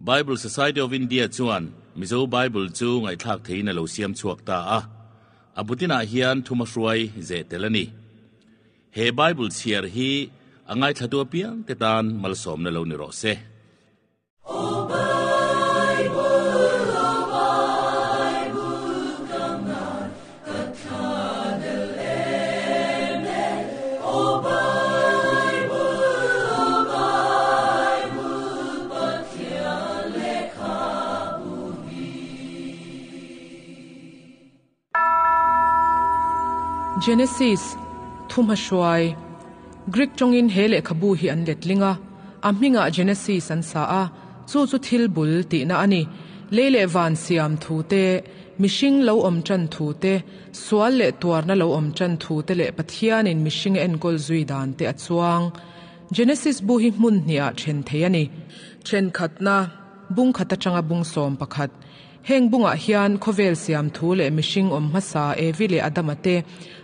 Bible Society of India chuan Mizo Bible chu ngaihthlak theihin a lo siam chhuak ta a. A bu tinah hian thumahruai zeh tel a ni. He Bible chhiar hi a ngaithlatu apiangte tan malsawmna lo ni rawh se. Genesis, Thumahruai, Greek tawngin he lehkhabu hi an letling a, a hmingah Genesis an sa a, chu chu thil bul tihna a ni. Lei leh van siam thu te, mihring lo awm tan thu te, sual leh tuarna lo awm tan thu te leh Pathianin mihring a enkawl zui dan te a chuang. Genesis bu hi hmun hnihah then thei a ni. Thenkhatna, Bung khat atanga bung 11. Heng bungah hian khawvel siam thu leh mihring awm hmasa Evi leh Adama te,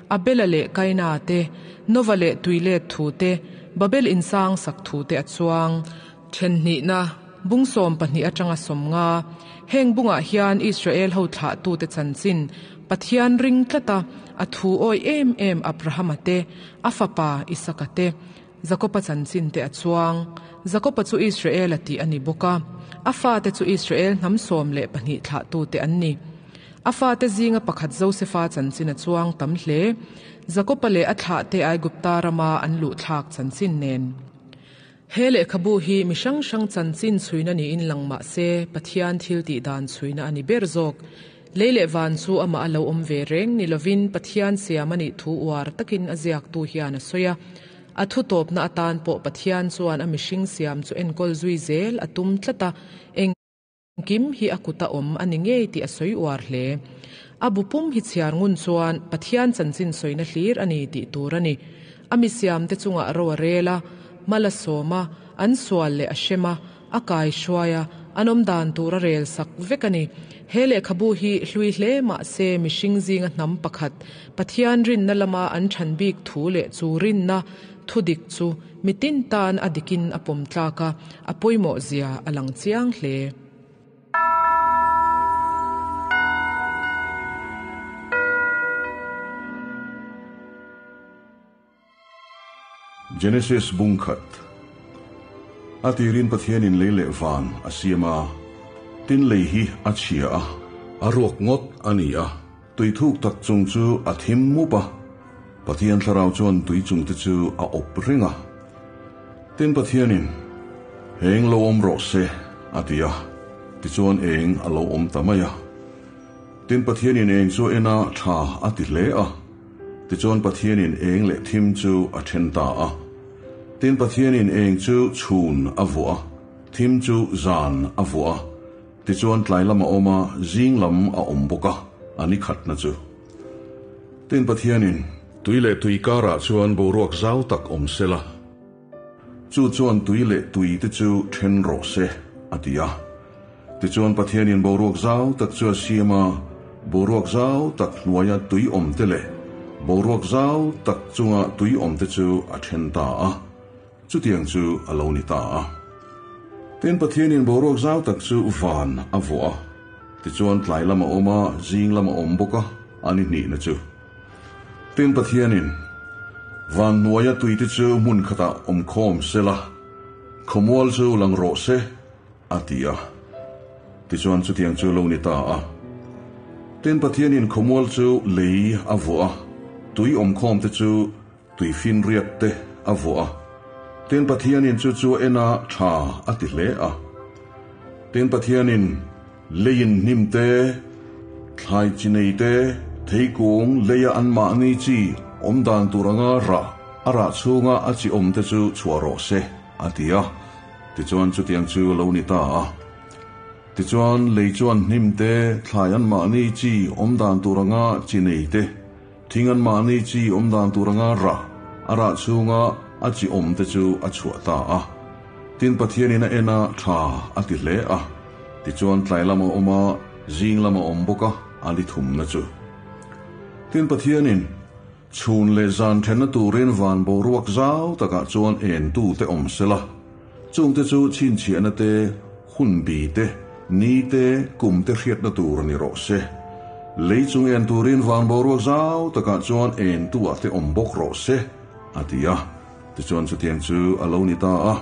Abela leh Kaina te, Nova leh tuilet thu te, Babel insang sak thu te a chuang. Thenhnihna, Bung 12 atanga 50. Heng bungah hian Israel ho thlahtute chanchin, Pathian ring tlata a thu awih em em Abrahama te, a fapa Isaka te, Jakoba chanchin te a chuang. Jakoba chu Israel a tih a ni bawk a, a fate chu Israel hnam 12 thlahtute an ni. A fate zinga pakhat Josefa chanchin a chuang tam hle. Jakoba leh a thlahte Aigupta rama an luh thlak chanchin nen. He lehkhabu hi mi hrang hrang chanchin chhuina niin lang mah se, Pathian thil tih dan chhuina a ni ber zawk. Lei leh van chu amah a lo awm ve reng ni lovin Pathian siam a nih thu uar takin a ziaktu hian a sawi a. A thu tawpna atan pawh Pathian chuan a mihring siam chu enkawl zui zel a tum tlat a, engkim hi a kuta awm a ni ngei tih a sawi uar hle. A bu pum hi chhiar ngun chuan Pathian chanchin sawina hlir a ni tih tur a ni. A mi siamte chungah ro a rel a, mal a sawm a, an sual leh a hrem a, A kaihruai a, an awm dan tur a rel sak vek a ni. He lehkhabu hi hlui hle mah se mihring zinga hnam pakhat, Pathian rinna lama an than bik thu leh chu rinna thu dik chu mitin tan a dikin a pawm tlak a, a pawimawh zia a lang chiang hle. Genesis bung khat. A tirin Pathianin lei leh van a siam a, tin lei hi a chhia a, a ruak ngawt a ni a, tui thuk tak chung chu a thim mup a, Pathian thlarau chuan tui chung te chu a awp reng a. Tin Pathianin, Eng lo awm rawh se, a ti a, tichuan eng a lo awm ta mai a. Tin Pathianin eng chu a en a, tha a ti hle a. Tichuan Pathianin eng leh thim chu a then ta a. Tin Pathianin eng chu chhun a vuah a, thim chu zan a vuah a. Tichuan tlai lam a awm a, zing lam a awm bawk a, a ni khatna chu. Tin Pathianin. Tui leh tui karah chuan boruak zau tak awm se la. Chu chuan tui leh tui te chu then rawh se, a ti a. Tichuan Pathianin boruak zau tak chu a siam a, boruak zau tak hnuaia tui awm te leh boruak zau tak chunga tui awm te chu a then ta a. Chutiang chu a lo ni ta a. Tin, Pathianin boruak zau tak chu van a vuah a, tichuan tlai lam a awm a, zing lam a awm bawk a, a ni hnihna chu. Tin, Pathianin van hnuaia tuite chu hmun khatah awm khawm se la, khawmual chu lang rawh se, a ti a. Tichuan chutiang chu lo ni ta a. Tin, Pathianin khawmual chu lei a vuah a, tui awmkhawmte chu tuifinriat te a vuah a. Tin, Pathianin chu chu a en a, tha a ti hle a. Tin, Pathianin leiin hnim te, thlai chi nei te, theikung leia anmahni chi awm dan tur anga rah a rah chhunga a chi awm te chu chhuah rawh se, a ti a. Tichuan chutiang chu lo ni ta a. Tichuan lei chuan hnim te, thlai anmahni chi awm dan tur anga chi nei te, thing anmahni chi awm dan tur anga rah a rah chhunga a chi awm te chu a chhuah ta a. Tin Pathianin a en a, tha a ti hle a. Tichuan tlai lam a awm a, zing lam a awm bawk a, a ni thumna chu. Tin Pathianin Chhun leh zan thenna turin van boruak zau takah chuan entute awm se la, chungte chu chhinchhiahna te, Hun bi te, ni te, kum te hriatna tur ni rawh se. Lei chung en turin van boruak zau takah chuan en tu ah te awm bawk rawh se, a ti a. Tichuan chutiang chu a lo ni ta a.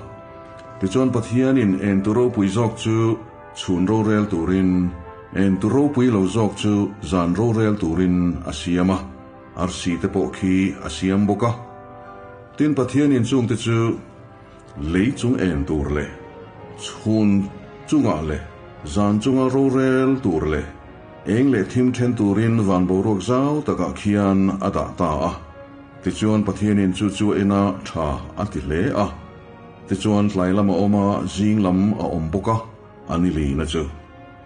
Tichuan Pathianin en tu ropui zawk chu chhun rorel turin, en tu ropui lo zawk chu zan rorel turin a siam a, arsi te pawh khi a siam bawk a. Tin Pathianin chungte chu Lei chung en tur leh chhun chungah leh zan chunga rorel tur leh eng leh thim then turin van boruak zau takah khian a dah ta a. Tichuan Pathianin chu chu a ena tha a ti hle a. Tichuan tlai lam a awm a, zing lam a awm bawk a, a ni lina chu.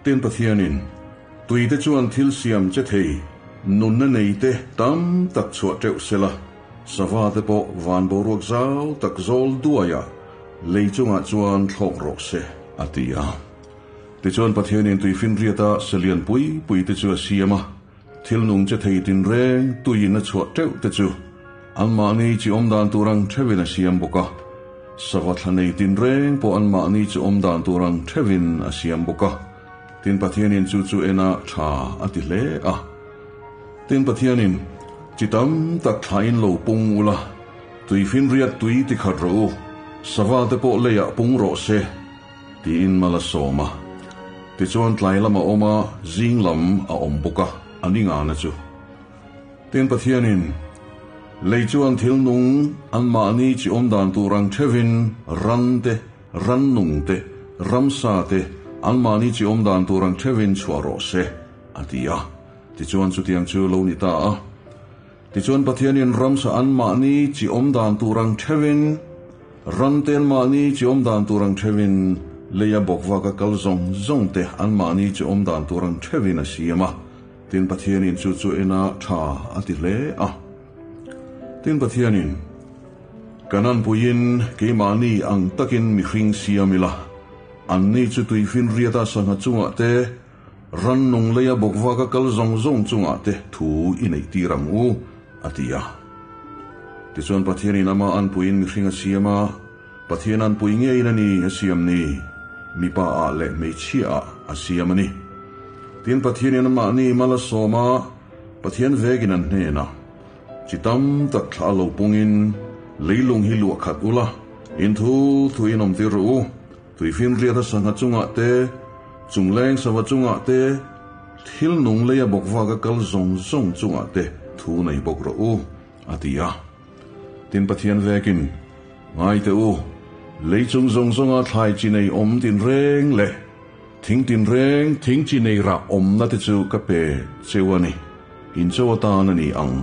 Tin Pathianin tuite chuan thil siam che thei nunna neite tam tak chhuah teuh sela, Sava te pawh van boruak zau tak zawl duaia lei chungah chuan thlawk rawh se, a ti a. Tichuan Pathianin tuifinriata selian pui pui te chu a siam a, thil nung che thei tinreng tuiin a chhuah teuh te chu anmahni chi awm dan tur ang theuhin a siam bawk a. Sava thla nei tinreng pawh anmahni chi awm dan tur ang theuhin a siam bawk a. Tin Pathianin chu chu ena tha a ti hle a. Tin Pathianin, Chi tam tak thlain lo pung ula, tuifinriat tui ti khat rawh u, sava te pawh leiah pung rawh se, tiin mal a sawm a. Tichuan tlai lam a awm a, zing lam a awm bawk a, a ni ngana chu. Tin Pathianin, Lei chuan thil nung anmahni chi awm dan tur ang theuhin ran te, rannung te, ramsa te anmahni chi awm dan tur ang theuhin chhuah rawh se, a ti a. Tichuan chutiang chu lo ni ta a. Tichuan Pathianin ramsa anmahni chi awm dan tur ang theuhin, ramte anmahni chi awm dan tur ang theuhin, leia bawkvaka kal zawng zawng te anmahni chi awm dan tur ang theuhin a siam a. Tin Pathianin chu chu ena tha a ti hle a. Tin Pathianin, Kan anpuiin keimahni ang takin mihring siam ila, anni chu tuifinriata sangha chungah te, Rannung leia bawkvaka kal zawng zawng chungah te thu i neih tir ang u, a ti a. Tichuan Pathianin ama anpuiin mihring a siam a, Pathian anpui ngeiin a ni a siam ni, mipa ah leh hmeichhia ah a siam a ni. Tin Pathianin amahni mal a sawm a, Pathian vegin an hnenah, Chi tam tak thla lo pungin leilung hi luah khat ula, in thu thu in awm tir rawh u, Tuifinriata sangha chungah te, chungleng sava chungah te, thil nung leia bawkvaka kal zawng zawng chungah te thu nei bawk rawh u, a ti a. Tin Pathian vekin, Ngai teh u, lei chung zawng zawnga thlai chi nei awm tinreng leh thing tinreng thing chi nei rah awmna te chu ka pe cheu a ni, in cho atan a ni ang.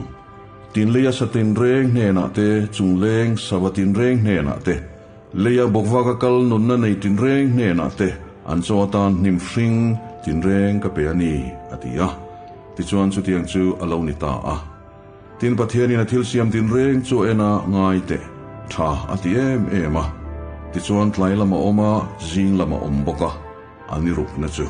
Tin leia sa tinreng hnenah te, chungleng sava tinreng hnenah te, Leia bawkvaka kal nunna nei tinreng hnenah te an chaw atan hnim hring tinreng ka pe a ni, a ti a. Tichuan chutiang chu a lo ni ta a. Tin Pathianin a thil siam tinreng chu a en a, ngai teh, tha a ti em em a. Tichuan tlai lam a awm a, zing lam a awm bawk a, a ni rukna chu.